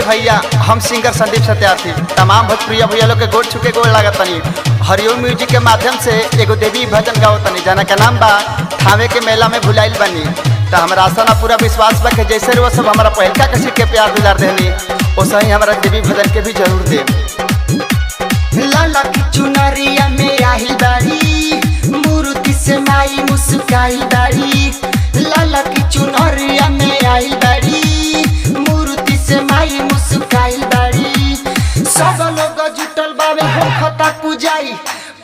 ए भैया, हम सिंगर संदीप सत्यार्थी तमाम भोजप्रिय भैया लोग के गोड़ छुके गोड़ लागत तनी। हरिओम म्यूजिक के माध्यम से एगो देवी भजन गाओ तनी, जना के नाम बा थावे के मेला में भुलाइल बनी। तो हमारा आशा ना पूरा विश्वास बा कि जैसे वो सब हमारा पहिलका कसी के प्यार दुलार देनी, वैसे ही हमारा देवी भजन के भी जरूर दे। लाला की चुनरिया में आहिल बाड़ी, मूर्ति से माई मुस्काइल बाड़ी। लाला की चुनरिया में आहिल बाड़ी, मूर्ति से माई मुस्काइल बाड़ी। सब लोग जुटल बावे होखता पूजाई,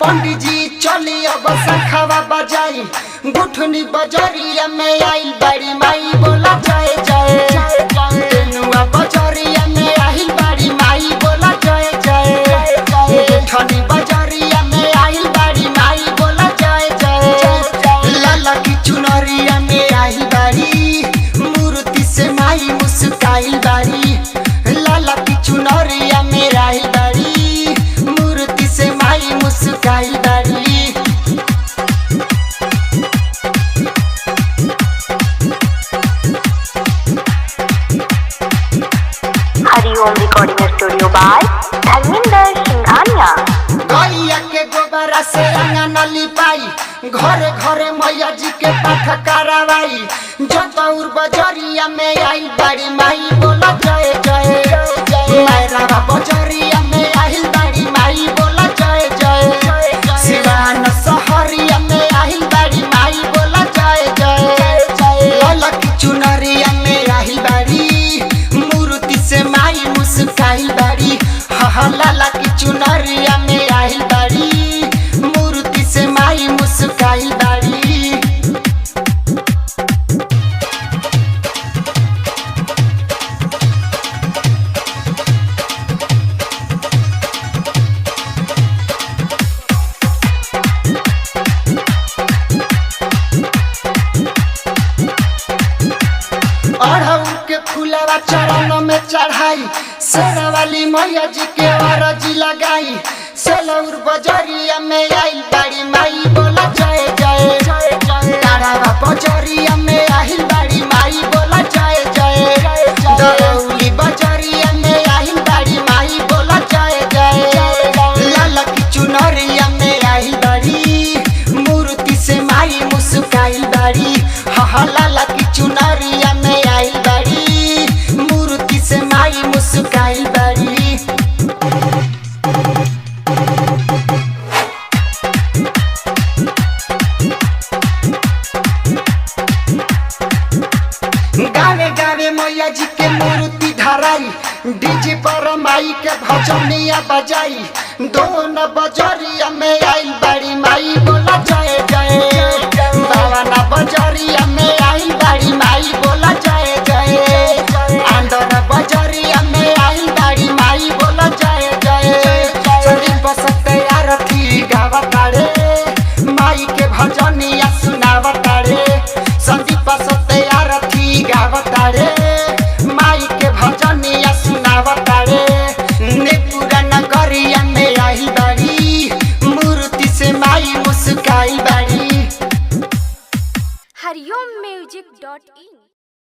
पंडित जी चली अब शंखवा बजाई। गुठनी बजरिया में आइल बाड़ी माई बोला जय जय। तेनुआ बजरिया में आइल बाड़ी माई बोला जय जय। गुठनी बजरिया में आइल बाड़ी माई बोला जय जय। लाला की चुनरिया में आइल बाड़ी, मूर्ति से माई मुस्काइल बाड़ी। लाला की चुनरिया में आइल बाड़ी, मूर्ति से माई मुस्काइल बाड़ी। Hariom recording studio by Dharmendra Singhania. गैया के गोबरा से अंगना लिपाई, घरे घरे मैया जी के पाठ करावाई। जतौर बजरिया में आई बाड़ी माई बोला जय जय। मायरावा बजरिया में आई बाड़ी माई बोला जय जय। सिवान सहरिया में आई बाड़ी माई बोला जय जय। लाला की चुनरिया में आई बाड़ी, मूर्ति से माई मुस्काइल बाड़ी। हा लाला की चुनरिया में आइल बाड़ी, मूर्ति से माई मुस्काइल बाड़ी। अड़हुल के फूलवा चरण में चढ़ाई, शेरा वाली मैया जी के अरजी लगाई। सेलौर बजरिया में आइल बाड़ी माई बोला जय जय। तारावा बजरिया में आइल बाड़ी माई बोला जय जय। दरौली बजरिया में आइल बाड़ी माई बोला जय जय। लाला की चुनरिया में आइल बाड़ी, मूर्ति से माई मुस्काइल बाड़ी। हा लाला की चुनरिया में आइल बाड़ी, मूर्ति से माई मुस्काइल बाड़ी। गावे गावे मैया जी के मूर्ति धराई, डीजे पर माई के भजनिया बजाई। दोनों बजरिया में आइल बाड़ी।